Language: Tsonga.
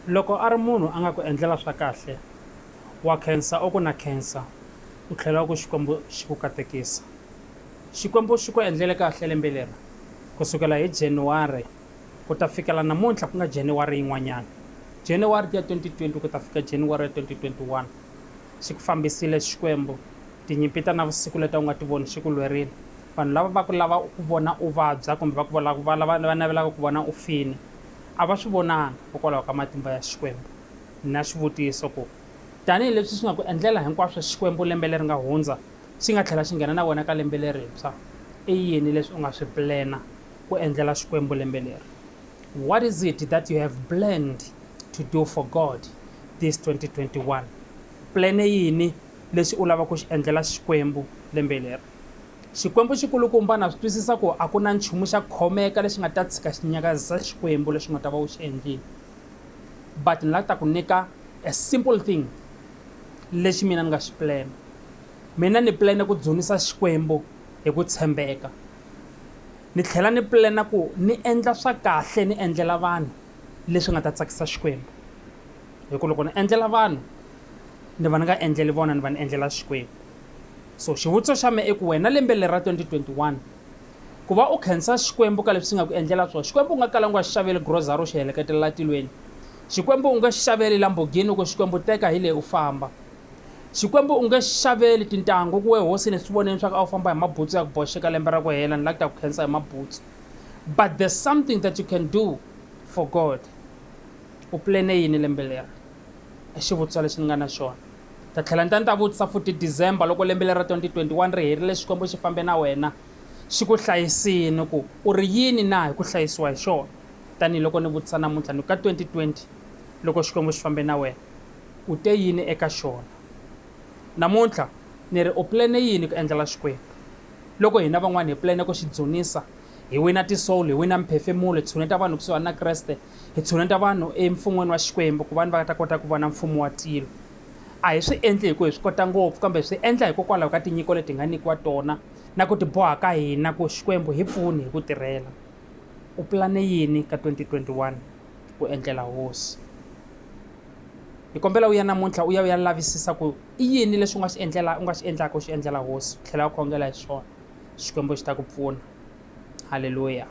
Loko a ri munhu a nga ku endlela swa kahle, wa khensa u ku na khensa, u tlhela u ku Xikwembu xi ku katekisa. Xikwembu xi ku endlele kahle lembe leri, ku sukela hi January ku ta fikela namuntlha ku nga January yin'wanyana, January ya 2020 ku ta fika January ya 2021. Xi ku fambisile Xikwembu, tinyimpi ta navusiku leti a wu nga ti voni xi ku lwerile. Vanhu lava va ku lava ku vona u vabya kumbe va ku va lava va navelaka ku vona u fini, a va swi vonanga hikokwalaho ka matimba ya Xikwembu. Ni na xivutiso ku, tanihi leswi xi nga ku endlela hinkwaswo Xikwembu lembe leri nga hundza, xi nga tlhela xi nghena na wena ka lembe lerintshwa, i yini leswi u nga swi plana ku endlela Xikwembu lembe leri? What is it that you have planned to do for God this 2021? Plane yini lexi u lava ku xi endlela Xikwembu lembe leri? Xikwembu xikulukumba na swi twisisa ku a ku na nchumu xa khomeka lexi nga ta tshika xi nyakazisa Xikwembu lexi u nga ta va u xi endlile. But ni lava ku ta ku nyika a simple thing lexi mina ni nga xi plan. Mina ni plan ku dzunisa Xikwembu hi ku tshembeka. Ni tlhela ni plan ku ni endla swa kahle ni endlela vanhu leswi nga ta tsakisa Xikwembu. Hi ku loko ni endlela vanhu ni va ni nga endleli vona ni va ni endlela Xikwembu. So xivutiso xa me i ku wena lembe leri ra 2021 ku va u khensa Xikwembu ka leswi xi nga ku endlela swona Xikwembu u nga kala u nga xi xaveli grocery u xi heleketelela tilweni Xikwembu u nge xi xaveli Lamborghini u ku Xikwembu teka hi leyi u famba Xikwembu u nge xi xaveli tintangu ku we hosi ni swi vonile swa ku a wu famba hi mabutsu ya ku boxeka lembe ra ku hela ni la ku ta ku khensa hi mabutsu but there's something that you can do for God u plane yini lembe leri i xivutiso lexi ni nga na xona Ta tlhela ni ta ni ta vutisa futhi December loko lembe leri ra 2021 ri herile Xikwembu xi fambe na wena xi ku hlayisini ku u ri yini na hi ku hlayisiwa hi xona tanihiloko ni vutisa namuntlha ni ku ka 2020 loko Xikwembu xi fambe na wena u te yini eka xona namuntlha ni ri u plane yini ku endlela Xikwembu loko hina van'wana hi plane ku xi dzunisa hi wina ti-soul hi wina mphefemulo hi tshuneta vanhu kusuhani na Kreste hi tshuneta vanhu emfun'weni wa Xikwembu ku vanhu va ta kota ku vona mfumo wa tilo A hi swi endli hi ku hi swi kota ngopfu kambe hi swi endla hikokwalaho ka tinyiko leti hi nga nyikiwa tona na ku tiboha ka hina ku Xikwembu hi pfuni hi ku tirhela. U pulane yini ka 2021 ku endlela Hosi? Hi kombela u ya namuntlha u ya u ya lavisisa ku i yini leswi u nga xi endlela u nga xi endlaka u xi endlela Hosi, u tlhela u khongela hi swona. Xikwembu xi ta ku pfuna. Haleluya.